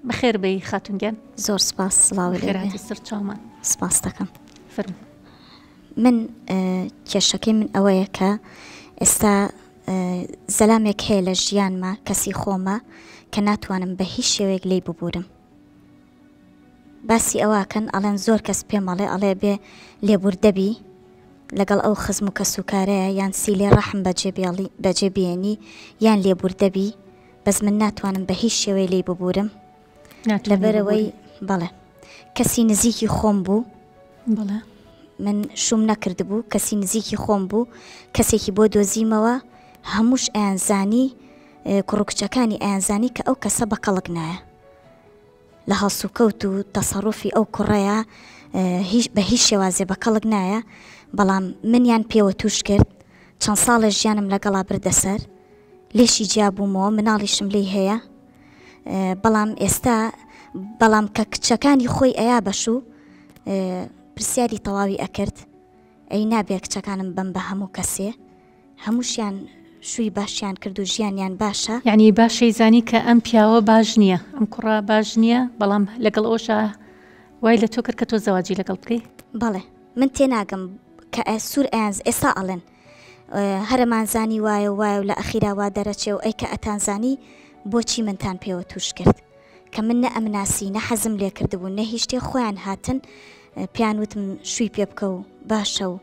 بەخێر بێی خاتون گیان. زۆر سپاس سڵاوت لێ بێ. بەخێرهاتی سەر چاومان. سپاست دەکەم. فەرموو. من کێشەکەی من ئەوەیە کە ئێستا زەلامێک هەیە لە ژیانما کەسی خۆمە کە ناتوانم بە هیچ شێوەیەک لێی ببورم باسی ئەوەکەن ئەڵێن زۆر کەس پێم ئەڵێ ئەڵێ بێ لێبوردەبی لەگەڵ ئەو خزم و کەسوکارەیە یان سیلێ ڕەحم بەجێ بێڵی بەجێ بێنی یان لێبوردەبی بەس من ناتوانم بە هیچ شێوەی لێی ببورم لەبەرەوەی بەڵێ کەسی نزیکی خۆم بوو بەڵێ من شوم نەکردبوو کەسی نزیکی خۆم بوو کەسێکی بۆ دۆزیمەوە هەمووش ئەیانزانی کوڕ و کچەکانی ئەیانزانی کە ئەو کەسە بە کەڵک نایە لە هەڵسوکەوت و تەسەڕوفی ئەو کوڕەیە هیچ بە هیچ شێوازێ بە کەڵک نایە بەڵام منیان پێوە توش کرد چەند ساڵێ ژیانم لەگەڵا بردە سەر لێشی جیا بوومەوە مناڵیشم لێی هەیە بەڵام ئێستا بەڵام کە کچەکانی خۆی ئەیا بەشوو پرسیاری تەواوی ئەکرد ئەی نابێ کچەکانم بەم بە هەموو کەسێ هەمووشیان شووی باشیان کرد و ژیانیان باشە. یەعنی باشەی زانی کە ئەم پیاوە باش نییە ئەم کوڕە باش نییە بەڵام لەگەڵ ئەوەشا وای لە تۆ کرد کە تۆ زەواجی لەگەڵ بکەی؟ بەڵێ من تێناگەم کە سوور ئەیان ئێستا ئەڵێن هەرەمان زانی وایە و وایە و لە ئەخیرا وا دەرەچێ و ئەی کە ئەتانزانی بۆچی منتان پێوە تووش کرد کە من نە ئەمناسی نە حەزم لێ کردبوو نە هیچ شتێ خۆیان هاتن پێیان وتم شووی پێ بکە و باشە و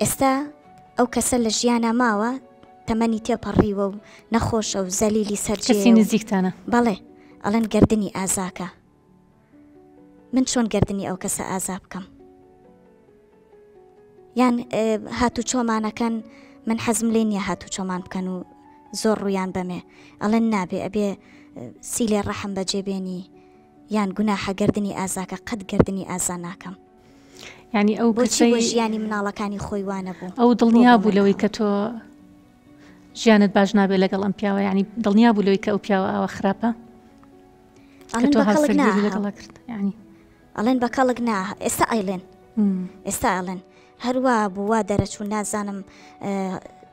ئێستا ئەو کەسە لە ژیانا ماوە تەمەنی تێپەڕیوە و نەخۆشە و زەلیلی سەرجێیە کەسی نزیکتانە؟ بەڵێ ئەڵێن گەردنی ئازاکە من چۆن گەردنی ئەو کەسە ئازا بکەم یان هاتوو چۆمانەکەن من حەزم لێ نییە هاتوو چۆمان بکەن و زۆر ڕویان بەمێ ئەڵێن نابێ ئەبێ سیلێ ڕەحم بەجێ بێنی یان گوناحە گردنی ئازاکە قەت گردنی ئازا ناکەم یعنی ئەو بۆچی بۆ ژیانی مناڵەکانی خۆی وانە بوو ئەو دڵنیا بوو لەوەی کە تۆ ژیانت باش نابێت لەگەڵ ئەم پیاوە ینی دڵنیا بوو لەوەی کە ئەو پیاوە ئاوا خراپە ئەڵێن تۆ بە کەڵک هاوسەرگیری ناها لەگەڵا کرد یعنی ئەڵێن بە کەڵک نا ئێستا ئەیڵێن ئێستا ئەڵێن هەروا بوو وا دەرەچوو نازانم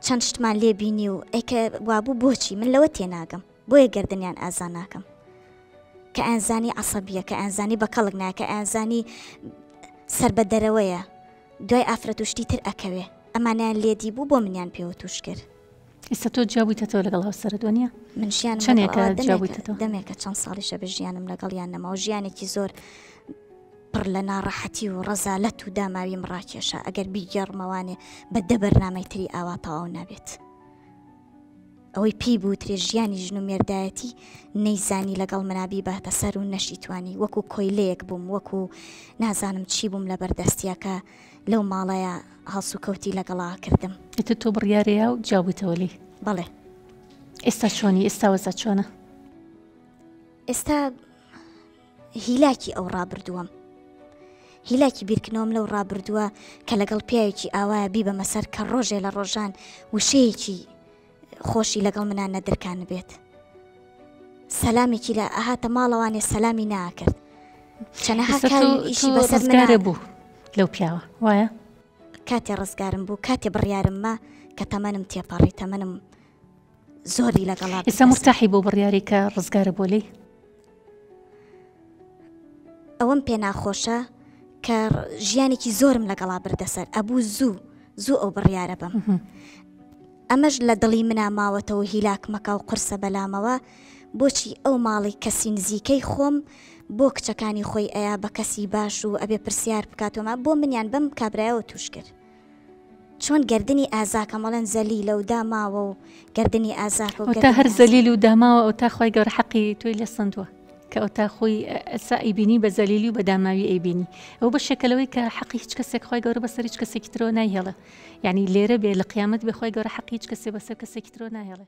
چەند شتمان لێ بینی و ئەیکە وابوو بۆچی من لەوە تێناگەم بۆیە گردنیان ئازا ناکەم کە ئەنزانی عسەبیە کە ئەنزانی بە کەڵک ناکە ئەنزانی سەر بە دەرەوەیە دوای ئافرەت و شتی تر ئەکەوێ ئەمانیان لێدی بوو بۆ منیان پێوە توش کرد ئێستا تۆ جیابوویتەتەوە لەگەڵ هاوسەرت وەنیە؟ من ژیانم چەندێکە لەگەڵ ئەوە جیابوویتەتەوە؟ دەمێکە چەند ساڵیشە بە ژیانم لەگەڵیان نەماوە ژیانێکی زۆر پڕ لە ناڕەحەتی و ڕەزالەت و داماویم ڕاکێشا ئەگەر بیگێڕمەوانێ بە دە بەرنامەی تری ئاوا تەواو نابێت ئەوەی پێی بوترێ ژیانی ژن و مێردایەتی نەیزانی لەگەڵ منا بیباتە سەر و نەشیتوانی وەکو کۆیلەیەک بووم وەکو نازانم چی بووم لە بەردەستیەکە لەو ماڵەیا هەڵسوکەوتی لەگەڵا کردم. ئیتر تۆ بڕیارێیا و جیابوویتەوە لێی؟ بەڵێ. ئێستا چۆنی؟ ئێستا وەزعت چۆنە؟ ئێستا هیلاکی ئەو ڕابردووەم. هیلاکی بیرکردنەوەم لەو ڕابردووە کە لەگەڵ پیاوێکی ئاوایە بیبەمە سەر کە ڕۆژێ لە ڕۆژان وشەیەکی خۆشی لەگەڵ منا نەدرکانبێت. سەلامێکی لە ئەهاتە ماڵەوانێ سەلامی ناکرد. چەنەها کاری ئیشی بەسەر ڕزگارە بوو لەو پیاوە وایە؟ کاتێ ڕزگارم بوو کاتێ بڕیارم ما کە تەمەنم تێپەڕی تەمەنم زۆری لەگەڵا ئێستا مرتاحی بۆ بڕیاری کە ڕزگارە بۆ لێی؟ ئەوەم پێ ناخۆشە کە ژیانێکی زۆرم لەگەڵا بردەسەر ئەبوو زوو زوو ئەو بڕیارە بم ئەمەش لە دڵی منا ماوەتەوە هیلاک مەکە و قورسە بەلامەوە، بۆچی ئەو ماڵی کەسی نزیکەی خۆم بۆ کچەکانی خۆی ئەیا بە کەسی باش و ئەبێ پرسیار بکات و بۆ منیان بەم کابرایەوە توش کرد چۆن گەردنی ئازاکەم ئەڵێن زەلیلە و داماوە و گەردنی ئازاکە و ئەوتا هەر زەلیل و داماوە ئەوتا خوای گەورە حەقی تۆی لێ سەندووە کە ئەوتا خۆی ئەسا ئەیبینی بە زەلیلی و بە داماوی ئەیبینی ئەو بەشێکە لەوەی کە حەقی هیچ کەسێک خوای گەورە بەسەر هیچ کەسێکی ترەوە نایهێڵێ یعنی لێرە بێ لە قیامەت بێ خوای گەورە حەقی هیچ کەسێ بەسەر کەسێکی ترەوە ناهێڵێ.